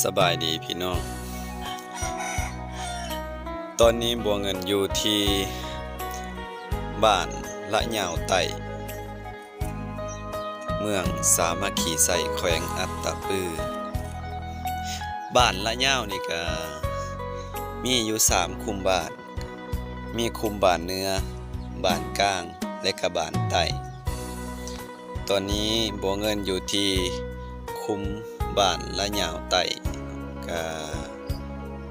ສະບາຍດີພີ່ນ້ອງ, ຕອນນີ້ບົວເງິນຢູ່ທີ່ບ້ານລະຍາວໃຕ້ ເມືອງສາມັກຄີໄຊ ແຂວງອັດຕະປື. ບ້ານລະຍາວນີ້ກະມີຢູ່ສາມຄຸ້ມບ້ານ, ມີຄຸ້ມບ້ານເໜືອ, ບ້ານກາງ ແລະກະບ້ານໃຕ້. ຕອນນີ້ບົວເງິນຢູ່ທີ່ຄຸ້ມບ້ານລະຍາວໃຕ້ ກະ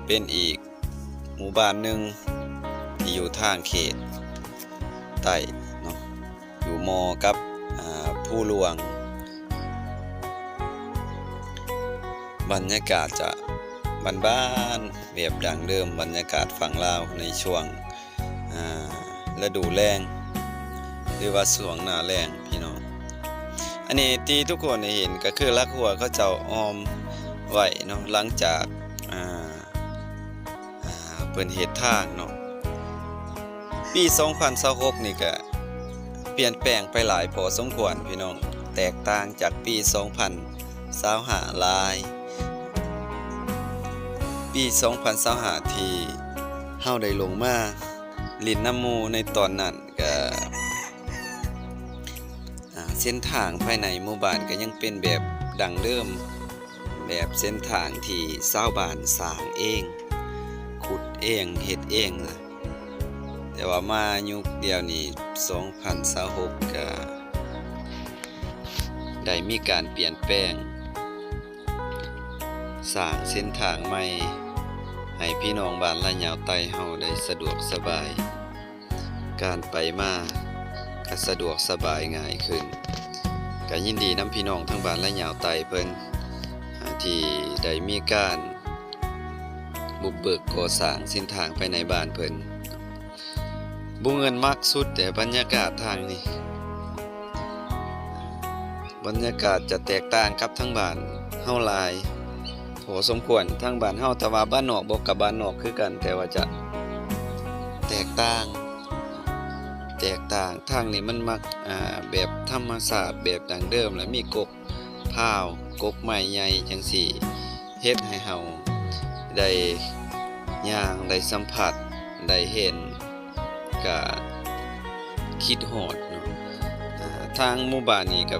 ເປັນອີກໝູ່ບ້ານໜຶ່ງທີ່ຢູ່ທາງເຂດໃຕ້ເນາະ, ຢູ່ມໍ່ກັບ ອາ ພູຫຼວງ. ບັນຍາກາດຈະບ້ານໆ ແບບດັ້ງເດີມ, ບັນຍາກາດຝັ່ງລາວໃນຊ່ວງ ອາ ລະດູແລ້ງ ຫຼືວ່າຊ່ວງໜ້າແລ້ງພີ່ນ້ອງ. ອັນນີ້ທີ່ທຸກຄົນໄດ້ເຫັນກະຄືຫຼັກຮົ້ວເຂົາເຈົ້າອ້ອມໄວ້ເນາະ, ຫຼັງຈາກ ອາ ອາ ເພິ່ນເຮັດທາງເນາະ. ປີສອງພັນຊາວຫົກນີ້ກະປ່ຽນແປງໄປຫຼາຍພໍສົມຄວນພີ່ນ້ອງ, ແຕກຕ່າງຈາກປີສອງພັນຊາວຫ້າຫຼາຍ. ປີສອງພັນຊາວຫ້າທີ່ເຮົາໄດ້ລົງມາຫຼິ້ນນຳໝູ່ໃນຕອນນັ້ນ ກະ ອາ ເສັ້ນທາງພາຍໃນໝູ່ບ້ານກະຍັງເປັນແບບດັ້ງເດີມ, ແບບເສັ້ນທາງທີ່ຊາວບ້ານສ້າງເອງ, ຂຸດເອງ, ເຮັດເອງ. ແຕ່ວ່າມາຍຸກດຽວນີ້ ສອງພັນຊາວຫົກ ກະໄດ້ມີການປ່ຽນແປງ, ສ້າງເສັ້ນທາງໃໝ່ໃຫ້ພີ່ນ້ອງບ້ານລະຍາວໃຕ້ເຮົາໄດ້ສະດວກສະບາຍ, ການໄປມາກະສະດວກສະບາຍງ່າຍຂຶ້ນ. ກະຍິນດີນຳພີ່ນ້ອງທາງບ້ານລະຍາວໃຕ້ເພິ່ນ ອາ ທີ່ໄດ້ມີການບຸກເບີກກໍ່ສ້າງເສັ້ນທາງພາຍໃນບ້ານເພິ່ນ. ບົວເງິນມັກສຸດແຕ່ບັນຍາກາດທາງນີ້, ບັນຍາກາດຈະແຕກຕ່າງກັບທາງບ້ານເຮົາຫຼາຍພໍສົມຄວນ. ທາງບ້ານເຮົາ ແຕ່ວ່າບ້ານນອກບໍ່ກັບບ້ານນອກຄືກັນ, ແຕ່ວ່າຈະແຕກຕ່າງ, ແຕກຕ່າງ. ທາງນີ້ມັນມັກ ອາ ແບບທຳມະຊາດ ແບບດັ້ງເດີມ ແລະມີກົກ ພ້າວ ກົກໄມ້ໃຫຍ່ຈັ່ງຊີ້ ເຮັດໃຫ້ເຮົາໄດ້ຍ່າງ ໄດ້ສຳຜັດ ໄດ້ເຫັນ ກະຄິດຮອດເນາະ. ອາ ທາງໝູ່ບ້ານນີ້ກະ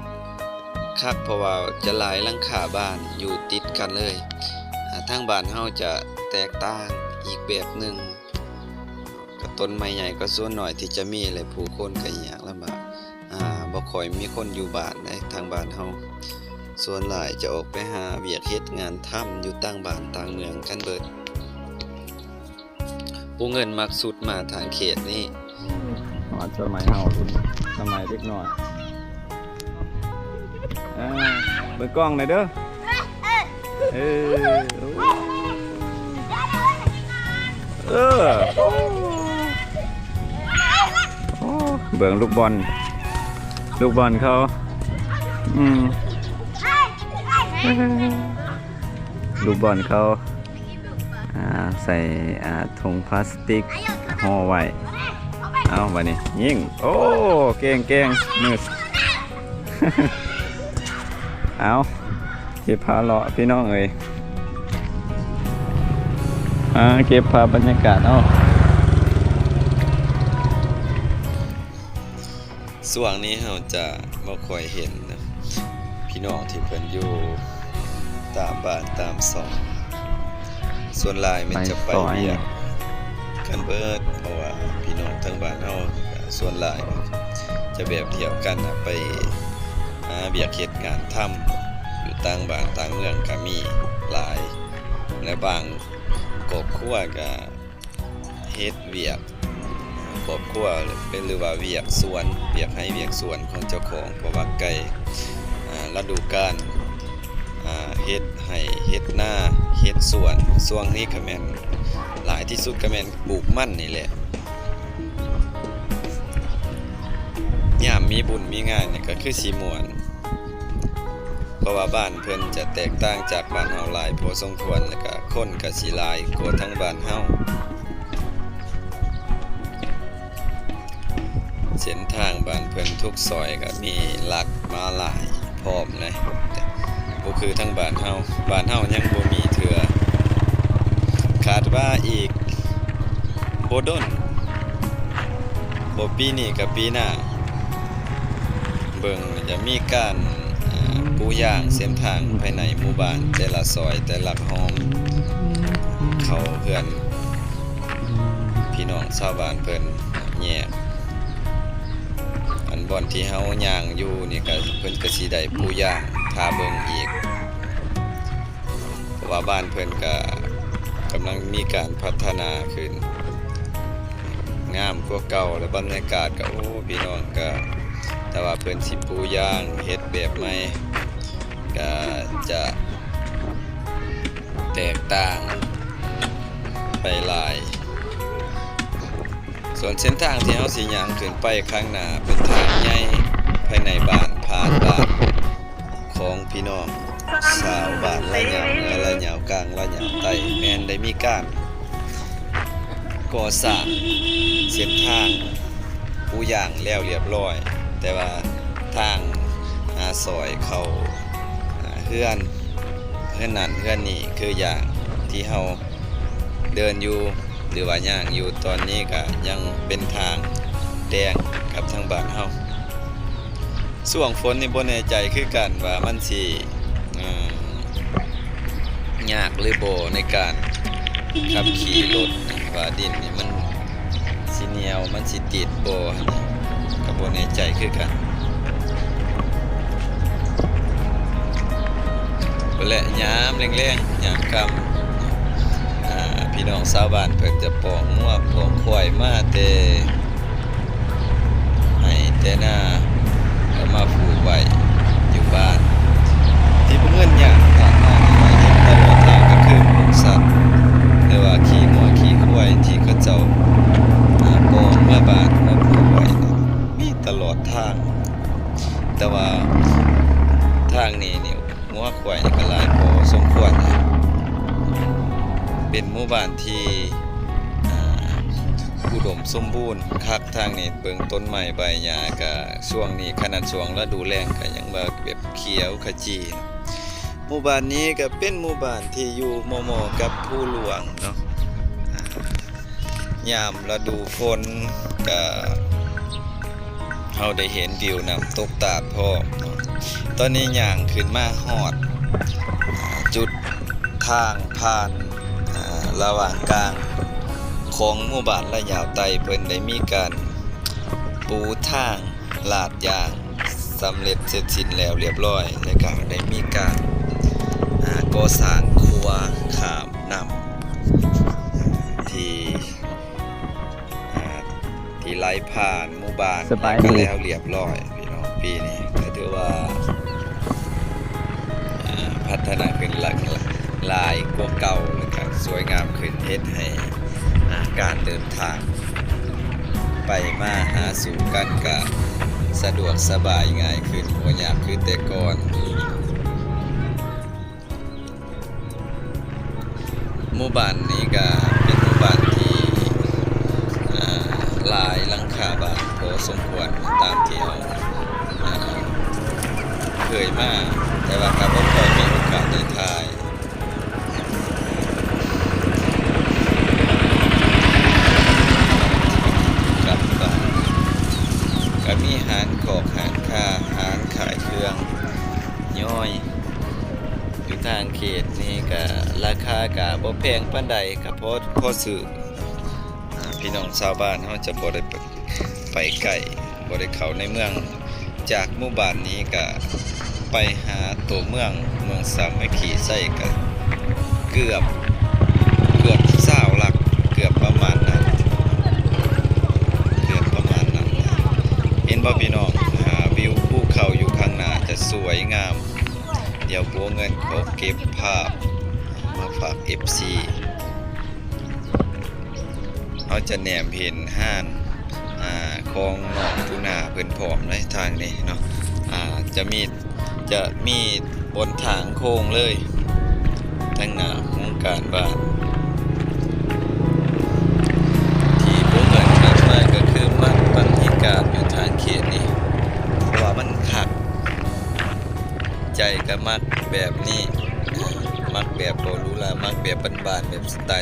ຄັກ ເພາະວ່າຈະຫຼາຍຫຼັງຄາບ້ານຢູ່ຕິດກັນເລີຍ. ອາ ທາງບ້ານເຮົາຈະແຕກຕ່າງອີກແບບໜຶ່ງ, ກະຕົ້ນໄມ້ໃຫຍ່ກະສ່ວນໜ້ອຍທີ່ຈະມີ ແລະຜູ້ຄົນກະຍາກລຳບາກ. ອາ ບໍ່ຄ່ອຍມີຄົນຢູ່ບ້ານໃດ ທາງບ້ານເຮົາ ສ່ວນຫຼາຍຈະອອກໄປຫາວຽກເຮັດງານທຳຢູ່ຕ່າງບ້ານຕ່າງເມືອງກັນເບິດ. ຜູ້ເງິນມັກສຸດມາທາງເຂດນີ້ ຮອດສະໄໝເຮົາ ສະໄໝເດັກນ້ອຍ. ອາ ເບິ່ງກ້ອງໜ່ອຍເດີ. ເອີ ເອີ ໂອ້ ເບິ່ງລູກບອນ ລູກບອນເຂົາ ອືມ ລູກບອນເຂົາ ອາ ໃສ່ ອາ ຖົງພລາສຕິກຫໍ່ໄວ້. ເອົາ ບາດນີ້ຍິງ ໂອ້ ເກັ່ງໆ ມືດ ເອົາ ເກັບພາບເລາະພີ່ນ້ອງເອີຍ ອາ ເກັບພາບບັນຍາກາດເນາະ. ຊ່ວງນີ້ເຮົາຈະບໍ່ຄ່ອຍເຫັນນະ ພີ່ນ້ອງທີ່ເພິ່ນຢູ່ຕາມບ້ານຕາມຊ່ອງ, ສ່ວນຫຼາຍແມ່ນຈະໄປວຽກກັນເບິດ ເພາະວ່າພີ່ນ້ອງທາງບ້ານເຮົາ ສ່ວນຫຼາຍຈະແບບທ່ຽວກັນນະ ໄປຫາວຽກເຮັດງານທຳຢູ່ຕ່າງບ້ານຕ່າງເມືອງກະມີຫຼາຍ ແລະບາງຄອບຄົວກະ ເຮັດວຽກຄອບຄົວ ເປັນ ຫຼືວ່າວຽກສວນ ວຽກໄຮ່ວຽກສວນຂອງເຈົ້າຂອງ ເພາະວ່າໃກ້ ອາ ລະດູການ ອາ ເຮັດໄຮ່ເຮັດນາເຮັດສວນ. ຊ່ວງນີ້ກະແມ່ນ ຫຼາຍທີ່ສຸດກະແມ່ນປູກມັນນີ້ແຫຼະ. ຍາມມີບຸນມີງານນີ້ກະຄືຊິມ່ວນ ເພາະວ່າບ້ານເພິ່ນຈະແຕກຕ່າງຈາກບ້ານເຮົາຫຼາຍພໍສົມຄວນ ແລະກະຄົນກະຊິຫຼາຍກວ່າທາງບ້ານເຮົາ. ເສັ້ນທາງບ້ານເພິ່ນທຸກຊອຍກະມີຫຼັກມາລາຍພ້ອມເລີຍ ບໍ່ຄືທາງບ້ານເຮົາ. ບ້ານເຮົາຍັງບໍ່ມີ ເທື່ອ. ຄາດວ່າອີກບໍ່ດົນ, ບໍ່ປີນີ້ກໍປີໜ້າ, ເບິ່ງຈະມີການ ເອີ ປູຢາງເສັ້ນທາງພາຍໃນໝູ່ບ້ານແຕ່ລະຊອຍແຕ່ລະຫ້ອງ ເຂົ້າເຮືອນພີ່ນ້ອງຊາວບ້ານເພິ່ນແຍກ. ອັນບ່ອນທີ່ເຮົາຍ່າງຢູ່ນີ້ກໍ ເພິ່ນກໍຊິໄດ້ປູຢາງ ຖ້າເບິ່ງອີກ ເພາະວ່າບ້ານເພິ່ນກະກຳລັງມີການພັດທະນາຂຶ້ນ ງາມກວ່າເກົ່າ ແລະ ບັນຍາກາດກະ ໂອ້ ພີ່ນ້ອງກະ ຖ້າວ່າເພິ່ນຊິປູຢາງເຮັດແບບໃໝ່ ກະຈະແຕກຕ່າງໄປຫຼາຍ. ສ່ວນເສັ້ນທາງທີ່ເຮົາຊິຍ່າງຂຶ້ນໄປຂ້າງໜ້າ ເປັນທາງໃຫຍ່ພາຍໃນບ້ານ ຜ່ານບ້ານຂອງພີ່ນ້ອງຊາວບ້ານລະຍາວເໜືອ ລະຍາວກາງ ລະຍາວໃຕ້ ແມ່ນໄດ້ມີການກໍ່ສ້າງເສັ້ນທາງປູຢາງແລ້ວລຽບລ້ອຍ, ແຕ່ວ່າທາງ ອາ ຊອຍເຂົ້າ ອາ ເຮືອນ ເຮືອນນັ້ນເຮືອນນີ້ ຄືຢ່າງທີ່ເຮົາ ເດີນຢູ່ ຫຼືວ່າຍ່າງຢູ່ຕອນນີ້ກະຍັງເປັນທາງແດງກັບທາງບ້ານເຮົາ. ຊ່ວງຝົນນີ້ບໍ່ແນ່ໃຈຄືກັນວ່າມັນຊິ ເອີ ຍາກຫຼືບໍ່ໃນການຂັບຂີ່ລົດ ວ່າດິນນີ້ມັນຊິໜຽວ ມັນຊິຕິດບໍ່ຫັ້ນນະ ກໍບໍ່ແນ່ໃຈຄືກັນ. ແລະ ຍາມແລງໆ ຍາມຄ່ຳ ອາ ພີ່ນ້ອງຊາວບ້ານເພິ່ນຈະປ້ອງງົວປ້ອງຄວາຍມາແຕ່ໄຮ່ແຕ່ນາ ເອົາມາຜູກໄວ້ຢູ່ບ້ານ ທີ່ບໍ່ເງິນຍາກ ຜ່ານມາໄດ້ເຫັນຕະຫຼອດທາງ ກໍຄືພວກສັດ ຫຼືວ່າຂີ້ງົວຂີ້ຄວາຍທີ່ເຂົາເຈົ້າ ອາ ປ້ອງເມືອບ້ານມາຜູກໄວ້ ມີຕະຫຼອດທາງ. ແຕ່ວ່າທາງນີ້ນີ້ ງົວຄວາຍນີ້ກໍຫຼາຍພໍສົມຄວນ. ເປັນໝູ່ບ້ານທີ່ ອາ ອຸດົມສົມບູນຄັກ. ທາງນີ້ເບິ່ງຕົ້ນໄມ້ໃບຫຍ້າກໍ ຊ່ວງນີ້ຂະໜາດຊ່ວງລະດູແລ້ງກໍຍັງວ່າແບບຂຽວຂະຈີ. ໝູ່ບ້ານນີ້ກໍເປັນໝູ່ບ້ານທີ່ຢູ່ມໍ່ໆກັບພູຫຼວງເນາະ. ອາ ຍາມລະດູຝົນກະ ເຮົາໄດ້ເຫັນວິວນ້ຳຕົກຕາດພ້ອມເນາະ. ຕອນນີ້ຍ່າງຂຶ້ນມາຮອດ ອາ ຈຸດທາງຜ່ານ ອາ ລະຫວ່າງກາງຂອງໝູ່ບ້ານລະຍາວໃຕ້ ເພິ່ນໄດ້ມີການປູທາງລາດຢາງສຳເລັດເສັດສິ້ນແລ້ວລຽບລ້ອຍ ແລະ ກະໄດ້ມີການ ອາ ກໍ່ສ້າງຂົວຂ້າມ ນ້ຳທີ່ ອາ ທີ່ໄຫຼຜ່ານໝູ່ບ້ານ ສະບາຍດີ ກໍແລ້ວລຽບລ້ອຍພີ່ນ້ອງ. ປີນີ້ກໍຖືວ່າ ອາ ພັດທະນາຂຶ້ນຫຼາຍ ຫຼາຍກວ່າເກົ່າ ແລ້ວກໍສວຍງາມຂຶ້ນ ເຮັດໃຫ້ ອາ ການເດີນທາງໄປມາຫາສູ່ກັນກໍສະດວກສະບາຍງ່າຍຂຶ້ນ ບໍ່ຍາກຄືແຕ່ກ່ອນ. ໝູ່ບ້ານນີ້ກະເປັນໝູ່ບ້ານທີ່ ອາ ຫຼາຍຫຼັງຄາບ້ານພໍສົມຄວນ ຕາມທີ່ເຮົາ ອາ ເຄີຍມາ ແຕ່ວ່າກະບໍ່ຄ່ອຍມີໂອກາດໄດ້ຖ່າຍ. ກັບບ້ານ ກະມີຮ້ານຂອກຮ້ານຄ້າ ຮ້ານຂາຍເຄື່ອງຍ່ອຍ. ຢູ່ທາງເຂດນີ້ກະລາຄາກະບໍ່ແພງປານໃດ ກະພໍ ພໍຊື້. ອາ ພີ່ນ້ອງຊາວບ້ານເຮົາຈະບໍ່ໄດ້ໄປ ໄປໄກ ບໍ່ໄດ້ເຂົ້າໃນເມືອງ. ຈາກໝູ່ບ້ານນີ້ກະໄປຫາຕົວເມືອງ ເມືອງສາມັກຄີໄຊກະເກືອບ ເກືອບຊາວຫຼັກ ເກືອບປະມານນັ້ນ ເກືອບປະມານນັ້ນ. ເຫັນບໍ່ພີ່ນ້ອງ ຫາ ວິວພູເຂົາຢູ່ຂ້າງໜ້າຈະສວຍງາມ. ດຽວບົວເງິນຂໍເກັບພາບມາຝາກເອັຟຊີ. ເຮົາຈະແນມເຫັນຮ້ານ ອາ ຂອງນ້ອງປູນາເພິ່ນພ້ອມໃນທາງນີ້ເນາະ. ອາ ຈະມີ ຈະມີບົນທາງໂຄ້ງເລີຍ ທາງໜ້າໂຮງການບ້ານ. ທີ່ບໍ່ເໝືອນກັນມາກໍຄືມັກບັນຍາກາດຢູ່ທາງເຂດນີ້ ເພາະວ່າມັນຄັກ. ໃຈກໍມັກແບບນີ້ ມັກແບບບໍ່ຫຼູຫຼາ ບ້ານໆ ແບບສະໄຕ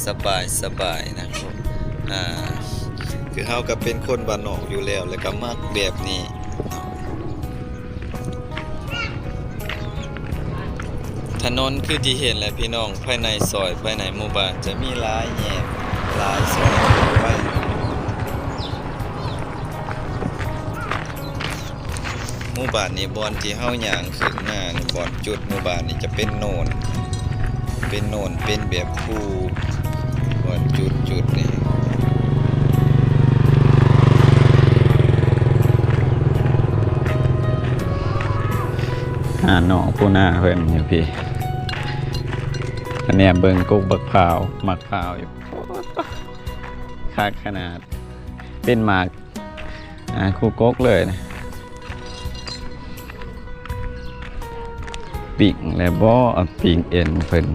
ສະບາຍໆ ນະ. ອ່າ ຄືເຮົາກໍເປັນຄົນບ້ານນອກຢູ່ແລ້ວ ແລ້ວກໍມັກແບບນີ້. ຖະໜົນຄືທີ່ເຫັນແຫຼະພີ່ນ້ອງ, ພາຍໃນຊອຍ ພາຍໃນໝູ່ບ້ານຈະມີຫຼາຍແຍກ ຫຼາຍຊອຍໄປ. ໝູ່ບ້ານນີ້ ບ່ອນທີ່ເຮົາຍ່າງຂຶ້ນມານີ້ ບ່ອນຈຸດໝູ່ບ້ານນີ້ຈະເປັນໂນນ ເປັນໂນນ ເປັນແບບພູ ບ່ອນຈຸດ ຈຸດນີ້. ຫານ້ອງປູນາເພິ່ນຢູ່ພີ້ ກະແນມເບິ່ງກົກບັກພ້າວ ໝາກພ້າວຢູ່ ຄັກຂະໜາດ ເປັນໝາກ ອ່າ ຄູ່ກົກເລີຍ. ປີ້ງແລ້ວບໍ່? ປີ້ງເອັນເພິ່ນ.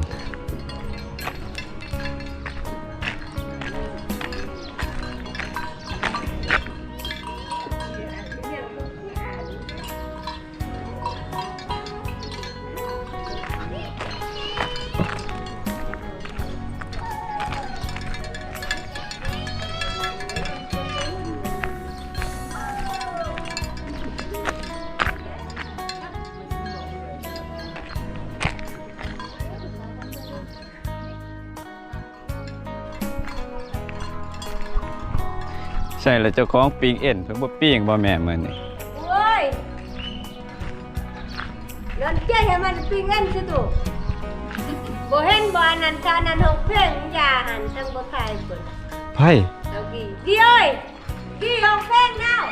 ໃຊ່ລະ ເຈົ້າຂອງປີ້ງເອັນເພິ່ນບໍ່ປີ້ງບໍ່ແມ່ມື້ນີ້? ໂອ້ຍ ຍ້ອນໃຈໃຫ້ມັນປີ້ງເອັນຊິຕູ. ບໍ່ເຫັນບໍ່ ອັນນັ້ນ ຖ້າອັນນັ້ນຮ້ອງເພງຢ່າຫັ້ນ ຈັ່ງບໍ່ຂາຍເພິ່ນ. ໃຜ? ເອົາກີ ກີເອີຍ ກີຮ້ອງເພງແລ້ວ.